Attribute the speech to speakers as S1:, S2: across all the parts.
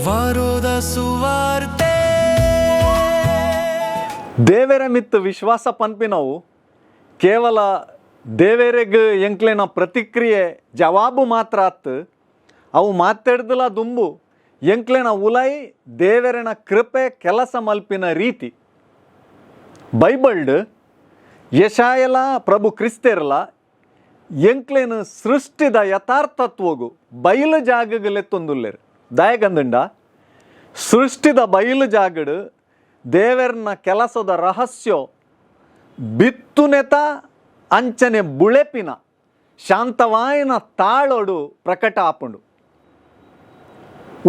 S1: ವಾರೋದ ಸುವಾರ್ತೆ.
S2: ದೇವೆರ ಮಿತ್ತು ವಿಶ್ವಾಸ ಪನ್ಪಿನವು ಕೇವಲ ದೇವೆರೆಗ್ ಎಂಕ್ಲೆನ ಪ್ರತಿಕ್ರಿಯೆ ಜವಾಬು ಮಾತ್ರ ಅತ್ತು, ಅವು ಮಾತೆಡ್ದಲ ದುಂಬು ಎಂಕ್ಲೆನ ಉಲೈ ದೇವೆರೆನ ಕೃಪೆ ಕೆಲಸ ಮಲ್ಪಿನ ರೀತಿ. ಬೈಬಲ್ಡ್ ಯಶಾಯಲ ಪ್ರಭು ಕ್ರಿಸ್ತೆರ್ಲ ಎಂಕ್ಲೆನ ಸೃಷ್ಟಿದ ಯಥಾರ್ಥತ್ವಗು ಬಯಲು ಜಾಗಗ್ ಲೆತ್ತೊಂದುಲ್ಲೆರ್. ದಾಯಗಂದುಂಡ ಸೃಷ್ಟಿದ ಬಯಲು ಜಾಗಡ್ ದೇವೆರ್ನ ಕೆಲಸದ ರಹಸ್ಯ ಬಿತ್ತುನೆತ ಅಂಚನೆ ಬುಳೆಪಿನ ಶಾಂತವಾಯಿನ ತಾಳೊಡು ಪ್ರಕಟ ಆಪುಂಡು.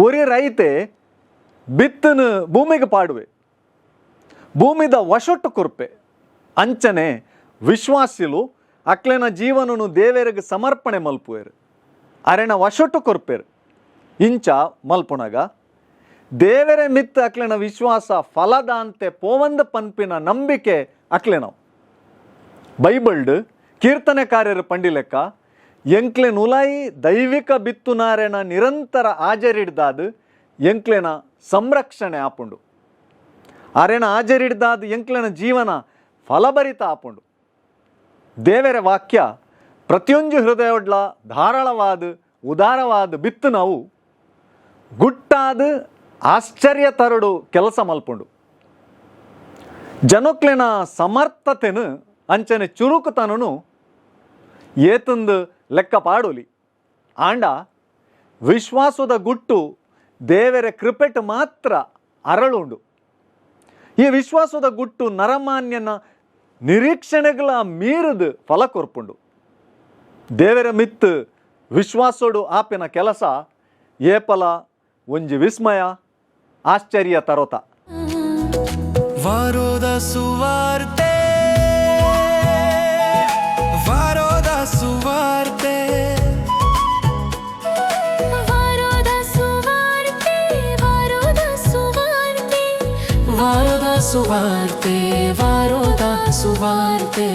S2: ಒರಿ ರೈತೆ ಬಿತ್ತನು ಭೂಮಿಗೆ ಪಾಡುವೆ, ಭೂಮಿದ ವಶೊಟ್ಟು ಕೊರ್ಪೆ. ಅಂಚನೆ ವಿಶ್ವಾಸಿಲು ಅಕ್ಲೆನ ಜೀವನನು ದೇವೆರಿಗೆ ಸಮರ್ಪಣೆ ಮಲ್ಪುವೆರು, ಅರೆನ ವಶೊಟ್ಟು ಕೊರ್ಪೆರು. ಇಂಚ ಮಲ್ಪುನಗ ದೇವೆರೆ ಮಿತ್ತ ಅಕ್ಲೆನ ವಿಶ್ವಾಸ ಫಲದಾಂತೆ ಪೋವಂದ ಪನ್ಪಿನ ನಂಬಿಕೆ ಅಕ್ಲೆನವು. ಬೈಬಲ್ಡ್ ಕೀರ್ತನೆಕಾರ್ಯರು ಪಂಡಿಲೆಕ್ಕ, ಎಂಕ್ಲೆ ನುಲಾಯಿ ದೈವಿಕ ಬಿತ್ತುನಾರೆನ ನಿರಂತರ ಹಾಜರಿಡ್ದಾದ್ ಎಂಕ್ಲೆನ ಸಂರಕ್ಷಣೆ ಆಪುಂಡು. ಅರೆನ ಹಾಜರಿಡ್ದಾದ್ ಎಂಕ್ಲೆನ ಜೀವನ ಫಲಭರಿತ ಆಪುಂಡು. ದೇವರ ವಾಕ್ಯ ಪ್ರತಿಯೊಂದು ಹೃದಯೊಡ್ಲ ಧಾರಾಳವಾದ ಉದಾರವಾದ ಬಿತ್ತು ನಾವು ಗುಟ್ಟಾದ ಆಶ್ಚರ್ಯ ತರಡು ಕೆಲಸ ಮಲ್ಪುಂಡು. ಜನಕ್ಲೆನ ಸಮರ್ಥತೆನು ಅಂಚನೆ ಚುರುಕುತನನು ಏತಂದು ಲೆಕ್ಕ ಪಾಡೋಲಿ. ಆಂಡ ವಿಶ್ವಾಸದ ಗುಟ್ಟು ದೇವರ ಕೃಪೆಟ್ ಮಾತ್ರ ಅರಳುಂಡು. ಈ ವಿಶ್ವಾಸದ ಗುಟ್ಟು ನರಮಾನ್ಯನ ನಿರೀಕ್ಷಣೆಗಳ ಮೀರಿದು ಫಲ ಕೊರ್ಪುಂಡು. ದೇವರ ಮಿತ್ತು ವಿಶ್ವಾಸೋಡು ಆಪಿನ ಕೆಲಸ ಏಪಲ ಒಂಜಿ ವಿಸ್ಮಯ, ಆಶ್ಚರ್ಯ ತರೋತ.
S1: ವಾರೋದ ಸುವಾರ್ತೆ, ವಾರೋದ ಸುವಾರ್ತೆ.
S3: ವಾರೋದ ಸುವಾರ್ತೆ, ವಾರೋದ ಸುವಾರ್ತೆ.
S1: ವಾರೋದ ಸುವಾರ್ತೆ, ವಾರೋದ ಸುವಾರ್ತೆ.